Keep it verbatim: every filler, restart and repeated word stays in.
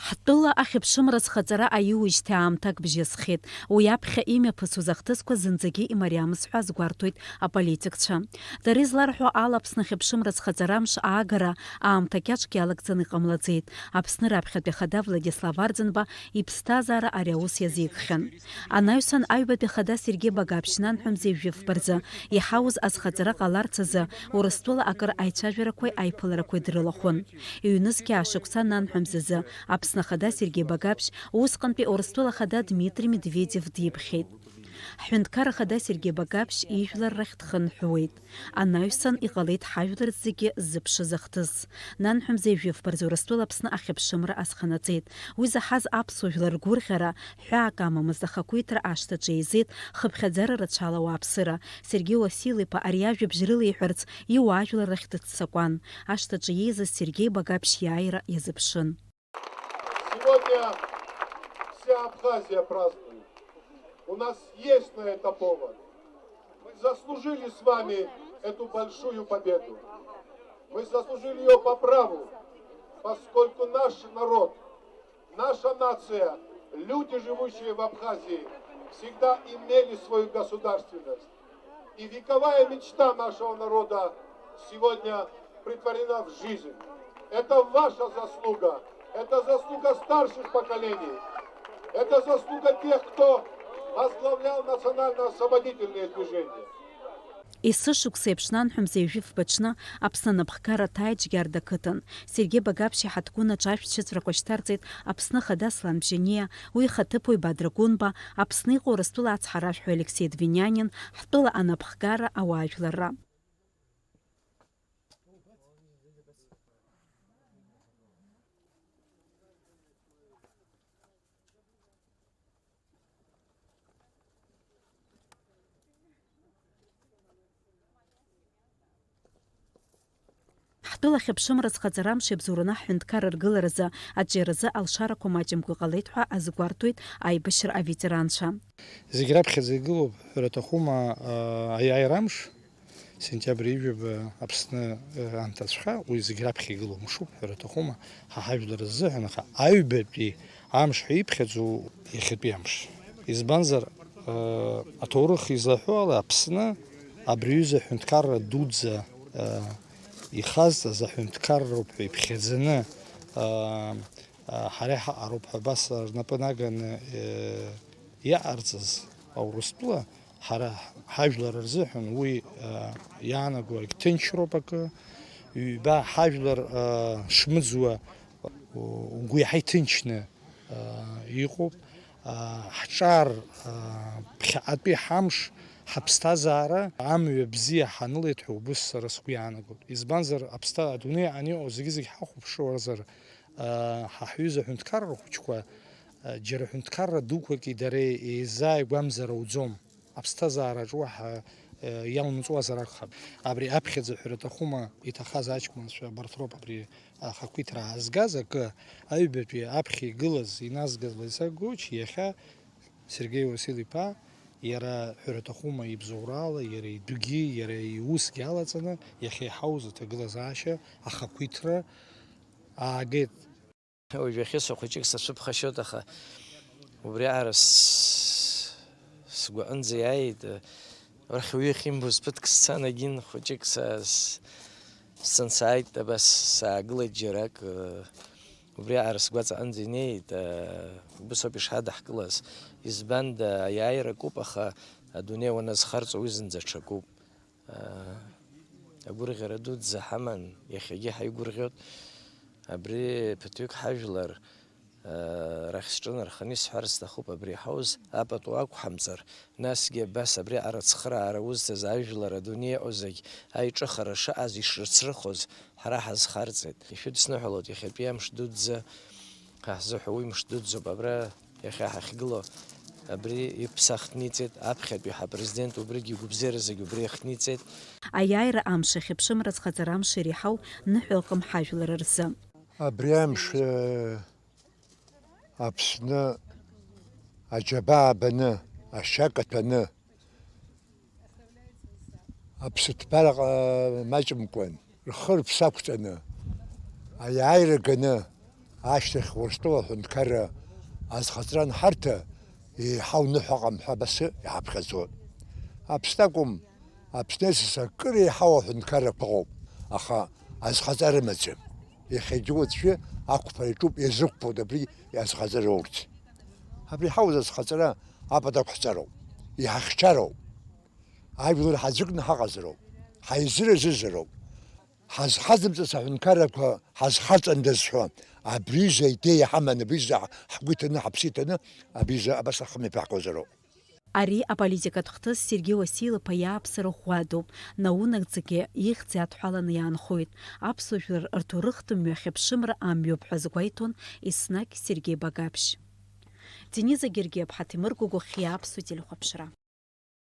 Ҳтәыла ахьыԥшымра зхаҵара аиуижьҭеи аамҭак бжьысхьеит. Уи аԥхьа имҩаԥысуаз ахҭысқәа зынӡагьы имариамызт ҳәа азгәарҭоит аполитикцәа. Дара изларҳәо ала, Аԥсны ахьыԥшымра зхаҵара амш аагара аамҭа кьаҿк иалагӡаны иҟамлаӡеит. Аԥсны раԥхьатәи ахада Владислав Арӡынба иԥсҭазаара ари аус иазикхьан. Анаҩсан аҩбатәи ахада Сергеи Багаԥшь нанҳәа мза ҩажәи фба рзы иҳауз азхаҵара ҟаларц азы Урыстәыла акыр аицәажәарақәеи аиԥыларақәеи дрылахәын. Ҩнызқьи аашықәса нанҳәа мзазы Аԥсны ахада Сергеи Багаԥшь усҟантәи Урыстәыла ахада Дмитри Медведев диԥхьеит. Ҳҳәынҭқарра ахада Сергеи Багаԥшь ижәлар рахь дхынҳәуеит. Анаҩсан иҟалеит ҳажәлар зегьы ззыԥшыз ахҭыс. Нанҳәа мза ҩажәи фба рзы Урыстәыла Аԥсны ахьыԥшымра азханаҵеит. Уи заҳаз аԥсуа жәлар ргәырӷьара ҳәаак амамызт, ахақәиҭра ашҭаҿы еизеит хыԥхьаӡара рацәала ауааԥсыра. Сергеи Уасил-иԥа ари ажәабжь рылеиҳәарц иуаажәлар рахь дыццакуан. Ашҭаҿы иеизаз Сергеи Багаԥшь иааира иазыԥшын. Сегодня вся Абхазия празднует. У нас есть на это повод. Мы заслужили с вами эту большую победу. Мы заслужили ее по праву, поскольку наш народ, наша нация, люди, живущие в Абхазии, всегда имели свою государственность. И вековая мечта нашего народа сегодня претворена в жизнь. Это ваша заслуга, это заслуга старших поколений, это заслуга тех, кто возглавлял национально-освободительные движения. Есышықәса еиԥш нанҳәа мза ҩажәи фба аҽны Аԥсны анапхгара Ҭаиџь Гьарда ақыҭан. Сергеи Багаԥшь иҳаҭгәын аҿы ашәҭшьыҵәрақәа шьҭарҵеит Аԥсны Ахада Аслан Бжьаниа, уи ихаҭыԥуаҩ Бадра Гәынба, Аԥсны иҟоу Урыстәыла ацҳаражәҳәаҩ Алексеи Двинианин, ҳтәыла анапхгара, ауаажәларра. Ҳтәыла ахьыԥшымра зхаҵара амш иабзоураны ҳҳәынҭқарра ргыларазы аҿиаразы алшарақәа маҷымкәа иҟалеит ҳәа азгәарҭоит аибашьра аветеранцәа. Зегь раԥхьаӡа игылоуп, ҳәара аҭахума, аа, аиааира амш, сентиабр ижәаба Аԥсны, аа, анҭацәха, уи зегь раԥхьа игылоу мшуп, ҳәара аҭахума, ҳа ҳажәлар рзыҳәан, аха аҩбатәи амш ҳәа иԥхьаӡоу иахьатәи амш. Избанзар, аа, аҭоурых излаҳәо ала, Аԥсны абри аҩыза аҳәынҭқарра дуӡӡа, аа, ихазҵаз аҳәынҭқарроуп ҳәа иԥхьаӡаны, аа, аа, ҳара иҳаҟароуп ҳәа абас рнапы наганы, аа, иаҟарҵаз Аурыстәыла, ҳара ҳажәлар рзыҳәан уи, аа, иаанаго егьҭынчроуп акы, ҩба ҳажәлар, аа, шмыӡуа угәы иаҳа иҭынчны, аа, иҟоуп. Аа, ҳҿар, аа, ԥхьаҟатәи ҳамш, ҳаԥсҭазаара амҩа бзиа ҳанылеит ҳәа убыс сара сгәы иаанагоит. Избанзар, аԥсҭа-, адунеи аҟны иҟоу зегьы-зегь ҳахәаԥшуазар, аа, ҳа ҳҩыза аҳәынҭқарра хәыҷқәа, аа, џьара ҳәынҭқарра дуқәаки дареи еизааигәамзар ауӡом. Аԥсҭазаараҿ уаҳа, э, иалымҵуазар акәхап. Абри аԥхьаӡа ҳәара аҭахума, иҭахаз аҷкәынцәа абарҭ роуп абри ахақәиҭра аазгаз акы, аҩбатәи аԥхьа игылаз, иназгаз Лариса Гуч, иахьа Сергеи Уасил-иԥа, иара ҳәара аҭахума ибзоурала, иара идәгьы, иара иусгьы алаҵаны, иахьа иҳауз аҭагылазаашьа ахақәиҭра аагеит. Уажәы ахьы са хәыҷык сацәыԥхашьоит, аха убриаҟара с-, сгәаҟынӡа иааит. Арахь уаҩы ахьимбоз ԥыҭк сцан, егьин хәыҷык са-, с-, сцан сааит, абас саагылеит џьарак. Убриаҟара сгәаҵаҟынӡа инеит, убыс ауп ишҳадаҳкылаз. Избанда, аиааира акуп, аха адунеи уаназхарҵо уи зынӡа ҽакуп. Агәырӷьара дуӡӡа ҳаман, иахьагьы ҳаигәырӷьоит. Абри ԥыҭҩык ҳажәлар рахь сҿынарханы исҳәар сҭахуп, абри иҳауз апату ақәҳамҵар, насгьы абас абриаҟара ацхыраара узҭаз ажәлар адунеи иҟоу зегь аиҿыхара шыҟаз ишрыцрыхоз ҳара ҳазхарҵеит. Ишәыдысныҳәалоит иахьатәи амш дуӡӡа ҳа ҳзыҳәа уи мш дуӡӡоуп, абра иахьа ҳахьгылоу абри иԥсы ахҭниҵеит, аԥхьатәи ҳапрезидент убригьы игәабзиара зегь убри иахҭниҵеит. Аиааира амш ахьыԥшымра зхаҵара амш иреиҳау ныҳәа ыҟам ҳажәлар рзы. Абри амш, э, Аԥсны аџьабаа баны, ашьа каҭәаны, аԥсыҭбараҟа маҷымкәан, рхы-рыԥсы ақәҵаны, аиааира ганы, Ашьҭахь Урыстәыла аҳәынҭқарра азхаҵара анҳарҭа, еиҳау ныҳәа ыҟам ҳәа абасы иҳаԥхьаӡоит. Аԥсны акәым, Аԥсны асас акыр еиҳау аҳәынҭқаррақәа ыҟоуп, аха азхаҵара рымаӡам. Иахьагьы уаҵәы ақәԥара иаҿуп, иазықәԥоит абри азхаҵара урҭ. Абри ҳауз азхаҵара апатақәҳҵароуп, иҳахьчароуп. Ажәлар ҳаӡәыкны ҳаҟазароуп, ҳаизыразызароуп. Ҳазхаҵымҵац аҳәынҭқаррақәа ҳазхаҵандаз ҳәа, абриза аидеиа ҳаманы, абриза ҳгәы иҭаны, ҳаԥсы иҭаны, абриза абас ахымҩаԥаҳгозароуп. Ари аполитикатә хҭыс Сергеи Уасил-иԥа иааԥсара ӷәӷәадоуп, наунагӡагьы ихьӡ иадҳәаланы иаанхоит, аԥсуа жәлар рҭоурыхтә мҩахьыԥшымра амҩоуп ҳәа азгәеиҭон еснагь Сергеи Багаԥшь. Дениза Гергиаԥҳа, Ҭемыр Гәыгәыхьиа, Аԥсуа телехәаԥшра.